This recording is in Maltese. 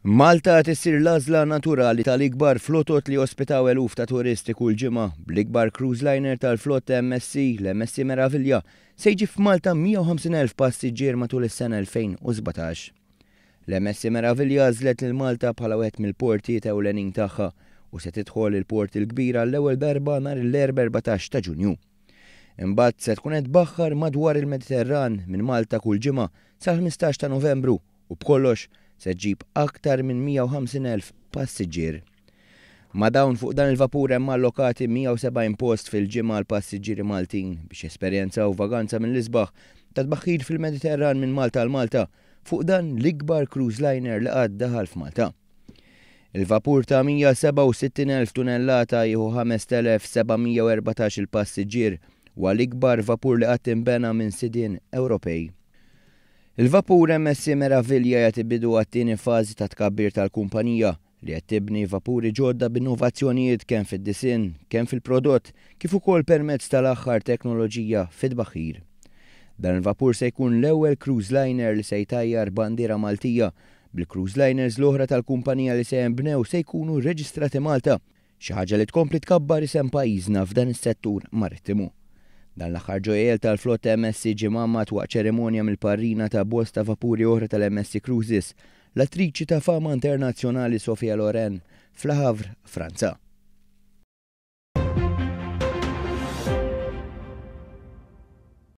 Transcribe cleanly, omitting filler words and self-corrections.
Malta qed issir l-għażla naturali tal-ikbar flotot li jospitaw eluf ta' turisti kull ġimgħa, bl-ikbar cruise liner tal-flotta MSC, l-MSC Meraviglia, se jġib f'Malta 150,000 passiġġier matul is-sena 2017. L-MSC Meraviglia għażlet lil Malta bħala wieħed mill-portijiet ewlenin tagħha u se tidħol il-Port il-Kbir għall-ewwel darba nhar l-Erbgħa 14 ta' Ġunju. Imbagħad se tkun qed tbaħħar madwar il-Mediterran minn Malta kull ġimgħa sal-15 ta' Novembru u b'kollox se ġġib aktar minn 150,000 passiġġier. Ma' dawn fuq dan il-vapur hemm allokati 170 post fil-ġimgħa għal passiġġieri Maltin biex jesperjenzaw vaganza mill-isbaħ ta' tbaħħir fil-Mediterran minn Malta għal Malta fuq dan l-ikbar cruise liner li qatt daħal f'Malta. Il-vapur ta' 167,000 tunellata jieħu 5,714 il-passiġġier huwa l-ikbar vapur li qatt inbena minn sidien Ewropej. Il-vapur MSC Meraviglia jagħti bidu għat-tieni fażi ta' tkabbir tal-kumpanija li qed tibni vapuri ġodda b'innovazzjonijiet kemm fid-disinn, kemm fil-prodott, kif ukoll permezz tal-aħħar teknoloġija fit-tbaħħir. Dan il-vapur se jkun l-ewwel cruise liner li se jtajjar bandiera Maltija, bil-cruise liners l-oħra tal-kumpanija li se jinbnew se jkunu rreġistrati Malta, xi ħaġa li tkompli tkabbar isem pajjiżna f'dan is-settur marittimu. Dan l-aħħar ġojjel tal-flotta MSC ġie mgħammad waqt ċerimonja mill-parrina ta' bosta vapuri oħra tal-MSC Cruises, l-attriċi ta' fama internazzjonali Sofia Loren, f'Le Havre, Franza.